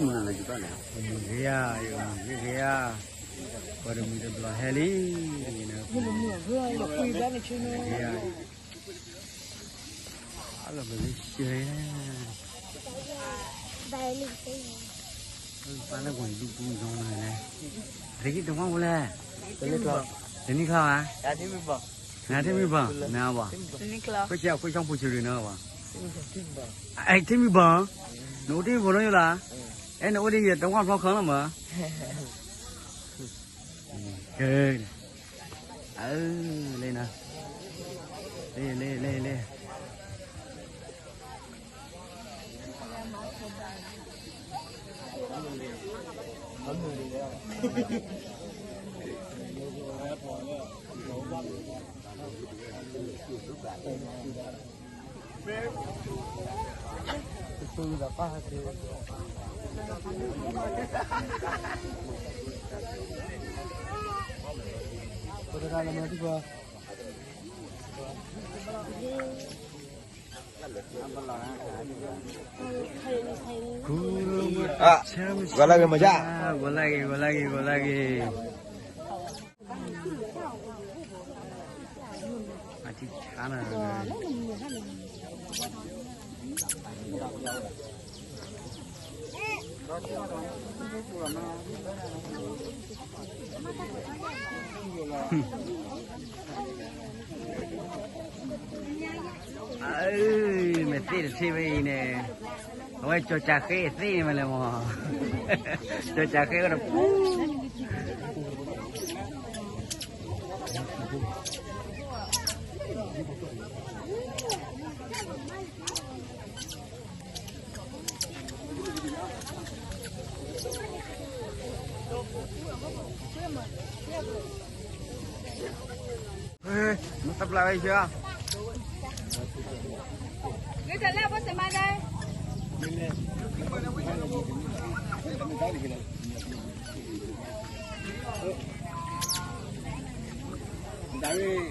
မုၢ်ဂ့ၤဧါ, မုၢ်ဂ့ၤဧါ, ပှၤတမုၢ်တဘျီဟဲလံ, မုၢ်ဂ့ၤဧါ, အလီၤဘၣ်လၢဆှၢ, ပၢ်လၢပှၤဒူပူၤနီၤလဲၣ်, အတက့ၢ်တဝါဝဲလဲၣ်, တနံၤချီဧါ, နၤထံမုၢ်ဘၣ်, နၤဘၣ်, ခွဲးဆံခွဲးဆံဖိဆံရ့ၣ်နီၤဘၣ်, အဲ ထံမုၢ်ဘၣ်, နအိၣ်ထံမုၢ်ဘၣ်နီၤယလၢ်, အဲ နအိၣ်ဒ်ယတဝါဖျီခီလီၤမး, ကဲ, အၢ, လ့နၤ, လ့ လ့ လ့ လ့ ဂီၤလၢဂ့ၤမယါ, ဂီၤလၢဂ့ၤ ဂီၤလၢဂ့ၤ ဂီၤလၢဂ့ၤ, အထံဆါနၤ, အၢ, မ့ၢ်သ့ၣ်တထံၣ်ဝဲအံၤန့ၣ်, အဝဲကၠီၤကၠၤဃ့သ့ၣ်န့ၣ်မးလဲၣ်မး, ကၠီၤကၠၤဃ့ဝဲဒီးပူၤ မ့ၢ်တပျၢ်ဝဲယၤ, တၢ်ဂ့ၢ်,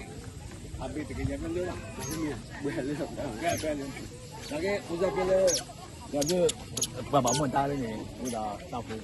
အဘ့ၣ်တကယၤမ့ၢ်လၢ, တၢ်ဂ့ၢ်, ပှၤဘၣ်မူဘၣ်ဒါ, ဝဲဒၣ်တၢ်ဖိ,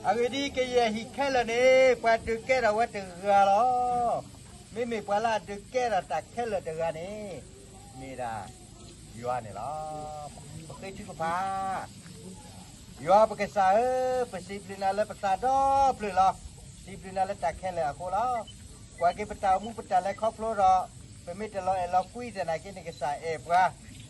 အဂ့ၢ်ဒ်အံၤ, ကယဲၢ်ဟံၣ်ခဲလၢာ်န့ၣ် ပှၤဒုးကဲထီၣ်ဝဲတဂၤလီၤ. မ့မ့ၢ်ပှၤလၢအဒုးကဲထီၣ်တၢ်ခဲလၢာ်တဂၤန့ၣ် မ့ၢ်ဒၣ်ယွၤန့ၣ်လီၤ. ပဃ့ထုကဖၣ်. ယွၤပကစၢ်ဧၢ, ပစံးဘျုးနၤလၢပသးဒီဖျၢၣ်လီၤ. စံးဘျုးနၤလၢတၢ်ခဲလၢာ်အဃိလီၤ. ကွၢ်က့ၤပတၢ်အိၣ်မူပတၢ်လဲၤခီဖျိဒီး, ပမ့ၢ်တလီၤအဲၣ်လီၤကွံသနာ်က့န့ၣ် ကစၢ်အဲၣ်ပှၤ,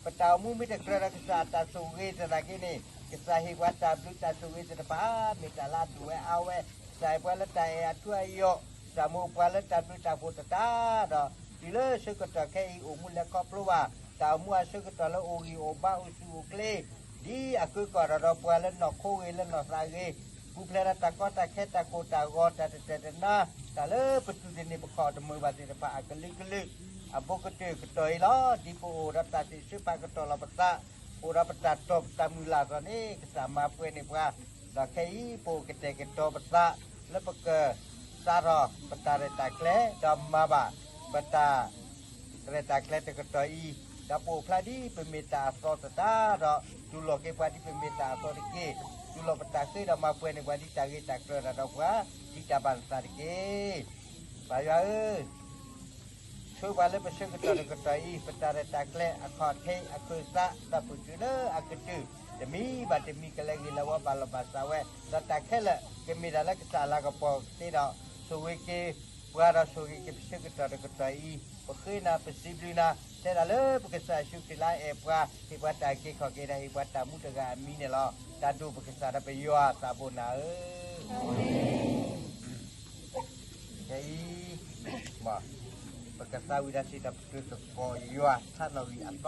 ပတၢ်အိၣ်မူမ့ၢ်တကြၢးဒီးကစၢ်အတၢ်ဆိၣ်ဂ့ၤသနာ်က့န့ၣ်, ကစၢ်ဟ့ၣ်ပှၤတၢ်ဘျုးတၢ်ဆိၣ်ဂ့ၤသ့ၣ်တဖၣ် မ့ၢ်တၢ်လၢအဒိၣ်ဝဲအါဝဲ, ကစၢ်ဟ့ၣ်ပှၤလၢတၢ်အဲၣ်အထူအယိာ် စးမိၢ်ပှၤလၢတၢ်ဘျုးတၢ်ဖှိၣ်တတးဒီး တုၤလၢဆၢကတီၢ်ခဲအံၤ အိၣ်မူလဲၤခီဖျိဘၣ် တၢ်အိၣ်မူအဆၢကတီၢ်လၢအိၣ်ဂံၢ်အိၣ်ဘါအိၣ်ဆူၣ်အိၣ်ချ့ ဒ်အကၢကီၢ်ဒီးဒီးပှၤလၢနီၢ်ခိဂ့ၤလၢနီၢ်သးဂ့ၤ ပူၤဖျဲးဒီးတၢ်ကီတၢ်ခဲတၢ်ကိၢ်တၢ်ဂီၤတၢ်တတၢၢ်တနါ တၢ်လၢပတူၢ်တန့ၢ်ပခီၣ်တမုာ်ဘၣ်သ့ၣ်တဖၣ်အကလုာ်ကလုာ် အဘူးကတၢၢ်ကတီၢ်အံၤလီၤ. ဒ်ပအိၣ်ဒီးတၢ်စံးဆၢပာ်ကတီၢ်လီၤပသး အိၣ်ဒီးပတၢ်တီၢ်ပတၢ်မုၢ်လၢ်အသိးန့ၣ် ကစၢ်မၤပှဲၤန့ၢ်ပှၤ ဒီးခဲအံၤ ပအိၣ်ကတဲာ်ကတီၤပသး လၢပကစးထီၣ်ပတၢ်ရဲၣ်တၢ်ကျဲၤ ဒီးမၤဘၣ်ပတၢ် ရဲၣ်တၢ်ကျဲၤတကတီၢ်အံၤ, ဒီးပအိၣ်ဖျါဒ်ပမ့ၢ်တၢ်အသီသတးဒီး တူၢ်လိာ်က့ၤပှၤဒ်ပမ့ၢ်တၢ်အသီတက့ၢ်. တူၢ်လိာ်ပတၢ်ဃ့ဒီးမၤပှဲၤန့ၢ်ပှၤဒ်တၢ်ဂ့ၤတၢ်ကြၢးတၢ်ဒီးပှၤ ဒ်တၢ်ဘၣ်နသးတက့ၢ်. ပၢ်ယွၤဧၢ, ဆှၢပှၤလၢပဆၢကတီၢ်တကတီၢ်အံၤ ပတၢ်ရဲၣ်တၢ်ကျဲၤအခီၣ်ထံးအခၢၣ်သး ဒီးပတုၤလၢအကတၢၢ် တမံၤဘၣ်တမံၤကလဲၤဂ့ၤလၢဝီဘၣ်လီၤဘၣ်စးဝဲ, ဒီးတၢ်ခဲလၢာ် ကမ့ၢ်တၢ်လၢကစၢ်လၤကပီၤကသ့ဒီး ဆိၣ်ဂ့ၤက့ၤပှၤဒီးဆိၣ်ဂ့ၤက့ၤပဆၢကတီၢ်တကတီၢ်အံၤ, ပဃ့နၤပစံးဘျုးနၤ, ထဲဒၣ်လၢပကစၢ်ယ့ၣ်ၡူးခရံာ်လၢအအဲၣ်ပှၤ, ဟ့ၣ်ပှၤတၢ်အုၣ်က့ၤခီၣ်က့ၤဒီးဟ့ၣ်ပှၤတၢ်မူတဂၤအမံၤန့ၣ်လီၤ. တၢ်ဒိၣ်ပကစၢ်ဒီးပယွၤသးဘိနၤဧၢ. ခဲအံၤ ပကသးဝံၣ်တၢ်စံးထီၣ်ပတြၢၤသကိးယွၤဆၢနီၣ်ဂံၢ်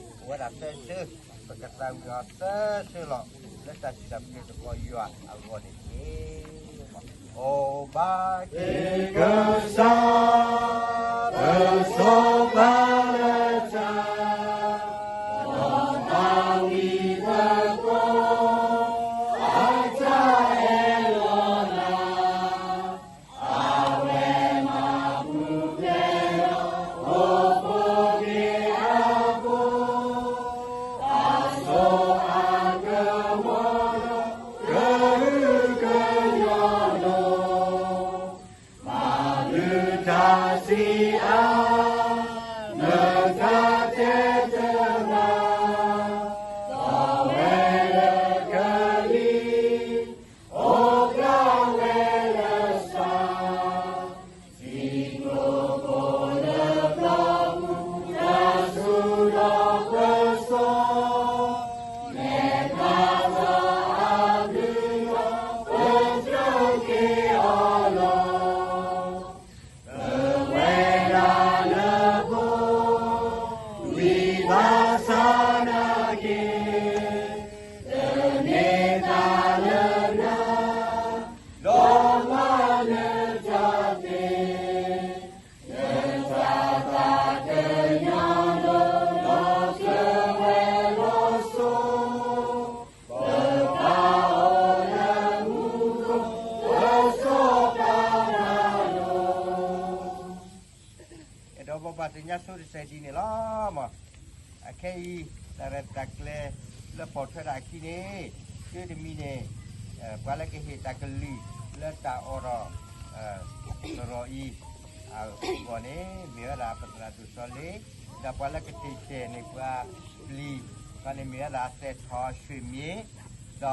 အသီန့ၣ်လီၤ. အိၣ်ဝဲဒၣ်သၢဆၢ, ပကသးဝံၣ်အီၤသၢဆၢလီၤ လၢတၢ်စံးထီၣ်ပတြၢၤသကိးယွၤအဂီၢ်န့ၣ်တက့ၢ်. အိၣ်ဘၣ်က့ၤကစၢ်, ပစီၤပၤလၢတၢ်, ဒီးသးဝံၣ်သကိး, အတၢ်အဲၣ်လီၤနၤ အဝဲမၤပူၤဖျဲးဒီး အိၣ်ဖှိၣ်က့ၤအဖိ, အစိအကမီၤဒီး ကဟုကညီၢ်ဒီး, မၤဘျုးတၢ်စံးအါ, နတၢ်တဲတမၤ, ဒီးဝဲလၢကလံၤ အိၣ်ဖျါဝဲလၢစၢ်, စံာ်ကျိခိၣ်လၢပျီပူၤ တၢ်ဆူၣ်ဒီးပစီၤ, နဲၣ်ဖျါထီၣ်အဘျုးဒီး ပတြၢၤက့ၤအီၤလီၤ. ပဝဲဒၣ်လၢပဂီၢ် ဝံသးစူၤနာ်က့ၤ, တန့ၢ်သးလၢနၤ, ဒီးမၤနတၢ်သ့, နတၢ်သးကညီၤဒီး လီၤစၢၤဝဲလီၤစိၤ ပပာ်အီၤလၢမူခိၣ် လၢစီၤပၤတၢ်လိၤ. အဲၣ်ဒိးဘိးဘၣ်သ့ၣ်ညါဆိတစဲးဒ်န့ၣ်လီၤ. အခဲအံၤ တၢ်ရဲၣ်တၢ်ကျဲၤလၢပိာ်ထွဲဒၣ်အခံန့ၣ် တၢ်တမံၤန့ၣ် ပှၤလၢကဟ့ၣ်တၢ်ကလုၢ်လၢတၢ်အိးထီၣ် သရိာ်အံၤအဂီၢ်န့ၣ် မ့ၢ်ဝဲဒၣ်ပသရၣ်ဒိၣ်စီၤလ့, ဒီးပှၤလၢကတ့ၢ်တဲာ်န့ၢ်ပှၤပျံၤ ခီန့ၣ်မ့ၢ်ဝဲဒၣ် စဲးထီၣ်ဆှ့ၣ်မ့ၢ် ဒီးသ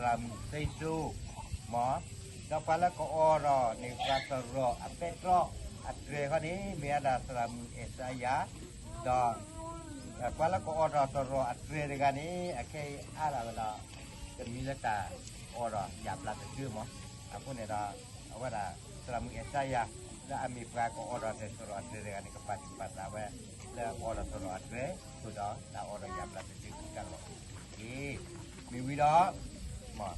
ရၣ်မုၣ်သ့စိမး, ဒီးပှၤလၢကအိးထီၣ်န့ၢ်ပှၤသရိာ်အပဲတြီအတြဲၤခီန့ၣ် မ့ၢ်ဝဲဒၣ်သရၣ်မုၣ်အဲၣ်စါယၤ, ဒီး ပှၤလၢကအိးထီၣ်သရိာ်အတြဲၤတဂၤန့ၣ် အခဲအံၤအါဒၣ်ဝဲဒီး တမံၤလၢတၢ်အိးထီၣ်ယၣ်ဘျါတဒၢမး, အဃိန့ၣ်ဒီး အဝဲဒၣ်သရၣ်မုၣ်အဲၣ်စါယၤ လၢအမ့ၢ်ပှၤကအိးထီၣ်သရိာ်အတြဲၤတဂၤန့ၣ် ကပာ်သူၣ်ပာ်သးဝဲ လၢအအိးထီၣ်သရိာ်အတြဲၤ အဃိဒီးတၢ်အိးထီၣ်ယၣ်ဘျါတဒၢကတၢၢ်လီၤ. မ့ၢ်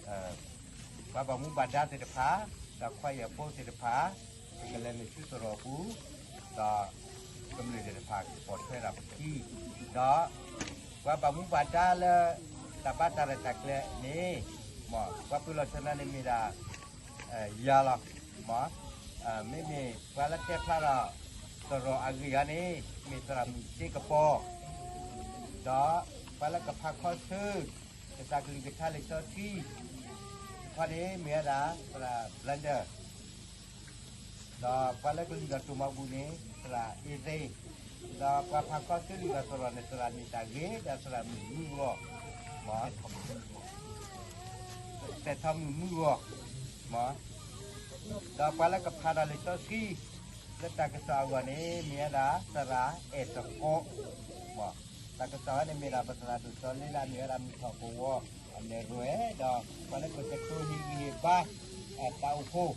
ဝံၤဒီး ပှၤဘၣ်မူဘၣ်ဒါသ့ၣ်တဖၣ် ဒီးခွါယဲၢ်ဖိသ့ၣ်တဖၣ် ကလဲၤနုာ်ဆူသရိာ်ပူၤ, ဒီးကမျၢၢ်သ့ၣ်တဖၣ်ကပိာ်ထွဲဒၣ်ပခံ, ဒီးပှၤဘၣ်မူဘၣ်ဒါလၢ တၢ်ဘါတၢ်ရဲၣ်တၢ်ကျဲၤန့ၣ် ပှၤပၢၤလီၢ်ဆၢနၤန့ၣ်မ့ၢ်ဒၣ် ယၤလီၤ. မ့မ့ၢ်ပှၤလၢတဲဖျါထီၣ်သရိာ်အဂ့ၢ်အံၤန့ၣ် မ့ၢ်သရၣ်မုၣ်စ့ကပီၤ, ဒီးပှၤလၢကဖးခီဆၢ ကစၢ်ကလုၢ်ကထါလံာ်စီဆှံတခီန့ၣ် မ့ၢ်ဝဲဒၣ်သရၣ်ဘျၢဒၢၣ်, ဒီးပှၤလၢကလုၢ်ထီၣ်တိၢ်မီပူၤန့ၣ် သရၣ်အ့သ့, ဒီးပှၤဖးခီဆၢလုၢ်ထီၣ်သရိာ်န့ၣ် သရၣ်န့ၢ်တၢ်ဂ့ၤ ဒီးသရၣ်မုၣ်မုၢ်ဂီၤ, စဲးထီၣ်မုၣ်မုၢ်ဂီၤ, ဒီးပှၤလၢကဖးဒီးလံာ်စီဆှံ လၢတၢ်ကစီၣ်အဂီၢ်န့ၣ် မ့ၢ်ဝဲဒၣ်သရၣ်အဲၣ်တကိး, တၢ်ကစီၣ်ဝဲန့ၣ်မ့ၢ်ဒၣ်ပသရၣ်ဒိၣ်စီၤလ့လၢအမ့ၢ်ဝဲဒၣ်မုၢ်ထီၣ်ကဝီၤအမဲၢ်ရွဲၣ် ဒီးပှၤလၢကကတိၤဟ့ၣ်ဂံၢ်ဟ့ၣ်ဘါ တၢ်အိၣ်ဖှိၣ်,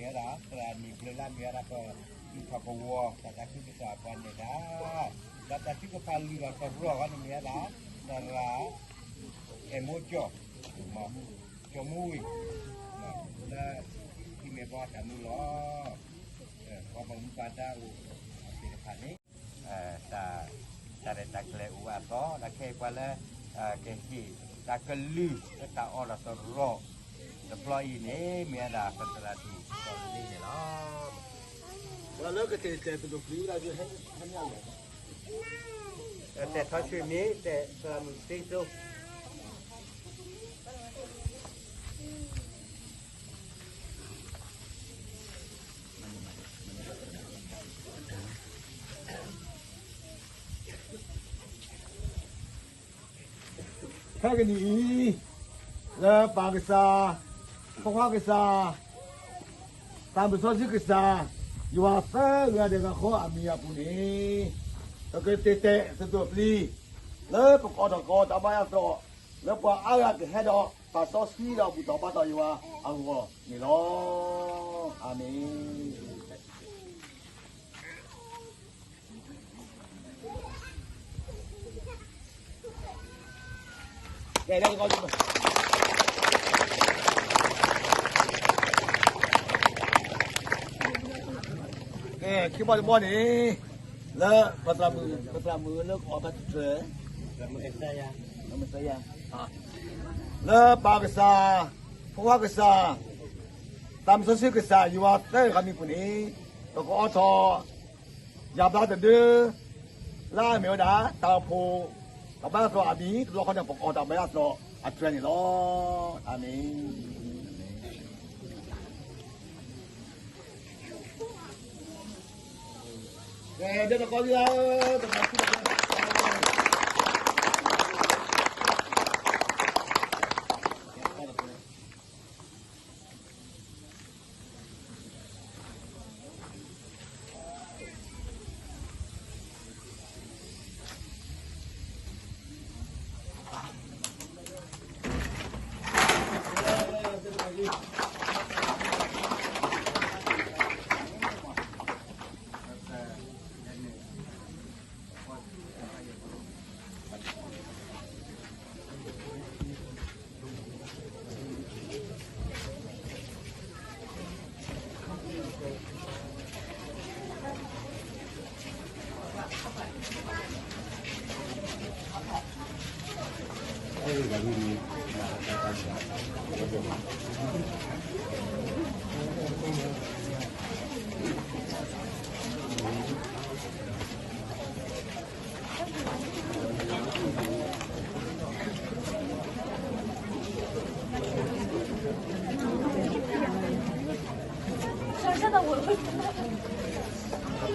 မ့ၢ်ဝဲဒၣ် သရၣ်မုၣ်ဘျၢလၢ မ့ၢ်ဝဲဒၣ်ပ အုၣ်ထီၣ်ကဝီၤ တၢ်သးခုကစီၣ်အပှၤနဲၣ်တၢ်, ဒီးတၢ်ထုကဖၣ်လုၢ်ထီၣ်သရိာ်အဂီၢ်န့ၣ် မ့ၢ်ဝဲဒၣ် သရၣ် အဲၣ်မိကၠီၣ်, ကၠီၣ်မိဝ့ၢ်, လၢ ဟံးမဲာ်ဘီတၢ်မူလီၤ. ပှၤဘၣ်မူဘၣ်ဒါအိၣ်သ့ၣ်တဖၣ်န့ၣ် တၢ်ရဲၣ်တၢ်ကျဲၤအိၣ်အသီ ဒီးခဲအံၤပှၤလၢ ကဟ့ၣ်တၢ်ကလုၢ်လၢတၢ်အီၣ်ဒီးသရိာ်တဘျီအံၤန့ၣ် မ့ၢ်ဝဲဒၣ်ပသရၣ်ဒိၣ်စီၤလ့န့ၣ်လီၤ. ပှၤလၢကတဲာ်တဲာ်သရိာ်ပျံၤဝဲဒၣ် ဟဲညါလီၤ. တဲာ်ထီဆူမ့ၢ်တဲာ်သရၣ်မုၣ်သ့သိ ခဲကနံၣ်အံၤ လၢပၢ်ကစၢ်, ဖိခွါကစၢ်, သးစီဆှံကစၢ်, ယွၤသၢဂၤဒီးဂၤဃီအမံၤအပူၤန့ၣ် ပကတဲာ်တဲာ်သရိာ်ပျံၤ လၢပကအီၣ်ထီၣ်ကအီတၢ်ဘါယွၤသရိာ် လၢပှၤအါဂၤကဟဲဒီးသး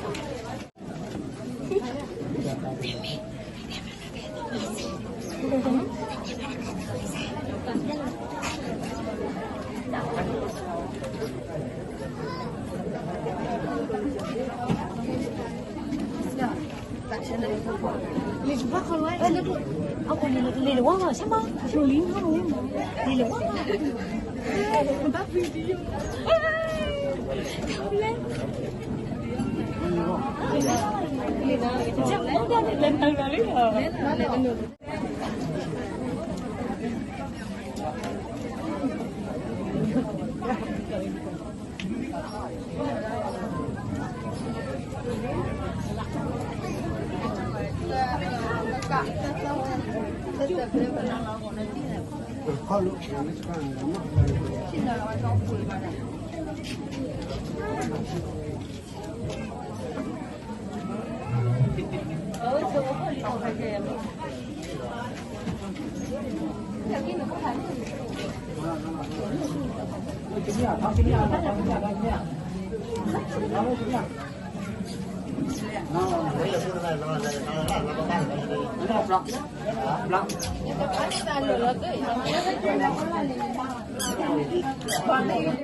စီဆှံဒီးဘူၣ်ထီၣ်ဘါထီၣ်ယွၤအဂီၢ်န့ၣ်လီၤ. အၤမ့ၣ်. ခံဘီတဘီန့ၣ် လၢပသရၣ်မုၣ် ပသရၣ်မုၣ်လၢကအီၣ်ဘၣ်တြဲၤ လၢပၢ်ကစၢ်, ဖိခွါကစၢ်, သးစီဆှံကစၢ် ယွၤသၢဂၤမံၤပူၤန့ၣ် ပကအီၣ်ထီၣ် ယၤဘျါတဒၢ လၢအမ့ၢ်ဝဲဒၣ် တၢ်အိၣ်ဖှိၣ်တၢ်ဘါယွၤသရိာ်အမံၤ တဘျီဃီန့ၣ် ပကအီၣ်တၢ်ဘါယွၤသရိာ်အတြဲၤန့ၣ်လီၤ. အၤမ့ၣ်.